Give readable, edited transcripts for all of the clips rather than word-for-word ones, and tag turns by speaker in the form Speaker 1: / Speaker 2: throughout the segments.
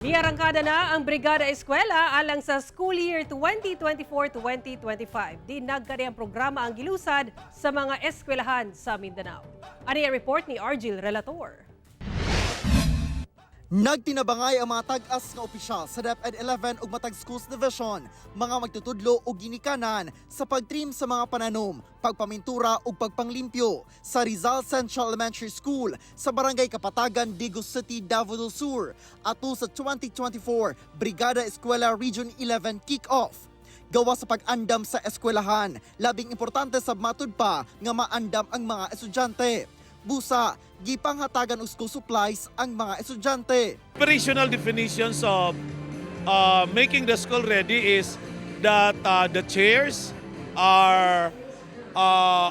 Speaker 1: Miarangkada na ang Brigada Eskwela alang sa school year 2024-2025. Di nagkari ang programa ang gilusad sa mga eskwelahan sa Mindanao. Ani ang report ni Argil Relator.
Speaker 2: Nagtinabangay ang mga tag-as nga opisyal sa DepEd 11 ug Matag Schools Division, mga magtutudlo og ginikanan sa pagtrim sa mga pananom, pagpamintura ug pagpanglimpyo sa Rizal Central Elementary School sa Barangay Kapatagan, Digos City, Davao del Sur ato sa 2024 Brigada Eskwela Region 11 kick-off. Gawa sa pag-andam sa eskwelahan, labing importante sa matud pa nga maandam ang mga estudyante. Busa, gipanghatagan og school supplies ang mga estudyante.
Speaker 3: Operational definitions of making the school ready is that the chairs are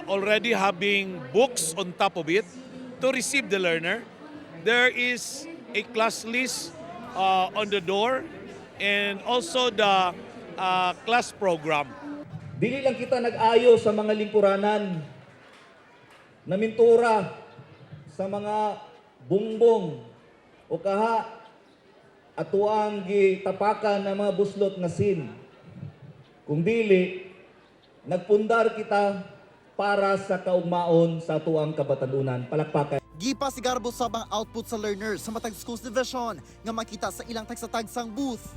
Speaker 3: already having books on top of it to receive the learner. There is a class list on the door and also the class program.
Speaker 4: Dili lang kita nag-ayo sa mga lingkuranan, namintura sa mga bungbong o kaha atuang gitapakan ng mga buslot nga sin. Kung dili, nagpundar kita para sa kaugmaon sa atuang kabatanunan. Palakpakan.
Speaker 2: Gipa si Garbo sab ang output sa learners sa Matag Schools Division nga makita sa ilang tagsatagsang booth.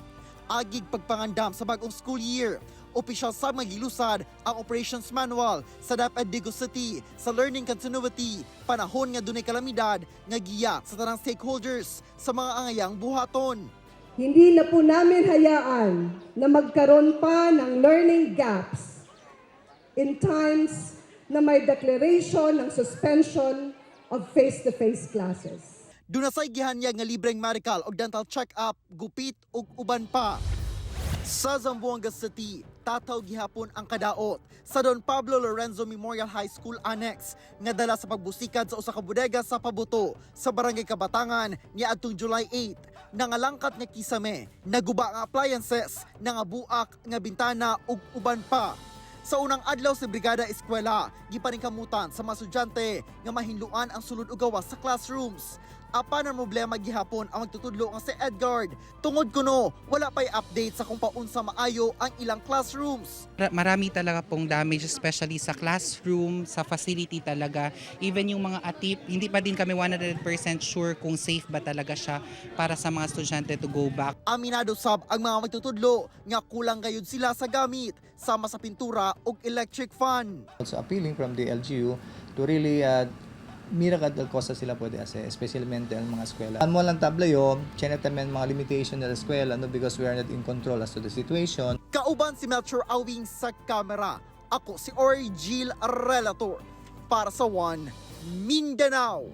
Speaker 2: Agig pagpangandam sa bagong school year. Opisyal sa magilusad ang operations manual sa DepEd Digos City sa learning continuity, panahon nga dunay kalamidad nga giya sa tanang stakeholders sa mga angayang buhaton.
Speaker 5: Hindi na po namin hayaan na magkaroon pa ng learning gaps in times na may declaration ng suspension of face-to-face classes.
Speaker 2: Duna say gihanyag nga libreng medical ug dental check-up, gupit ug uban pa. Sa Zamboanga City, tataw gihapon ang kadaot sa Don Pablo Lorenzo Memorial High School Annex nga dala sa pagbusikad sa usa ka bodega sa pabuto sa Barangay Kabatangan niadtong July 8. Nangalangkat nga kisame, naguba nga appliances, nangabuak nga bintana ug uban pa. Sa unang adlaw sa Brigada Eskwela, gipaningkamutan sa mga estudyante nga mahinluan ang sulod ug gawas sa classrooms. Apan ang problema gihapon ang magtutudlo nga si Edgard tungod kuno wala pa'y update sa kung paunsa maayo ang ilang classrooms.
Speaker 6: Marami talaga pong damage, especially sa classroom, sa facility talaga. Even yung mga atip, hindi pa din kami 100% sure kung safe ba talaga siya para sa mga estudyante to go back.
Speaker 2: Aminado sab ang mga magtutudlo nga kulang gayud sila sa gamit sama sa pintura ug electric fan.
Speaker 7: Also appealing from the LGU to really mira kad cosa sila pwede ase, especialmente ang mga eskwela. Amo lang tablayo, tiene también mga limitation ng eskwela, no, because we are not in control as to the situation.
Speaker 2: Kauban si Melchor Awing sa kamera. Ako si Orgil Relator para sa One Mindanao.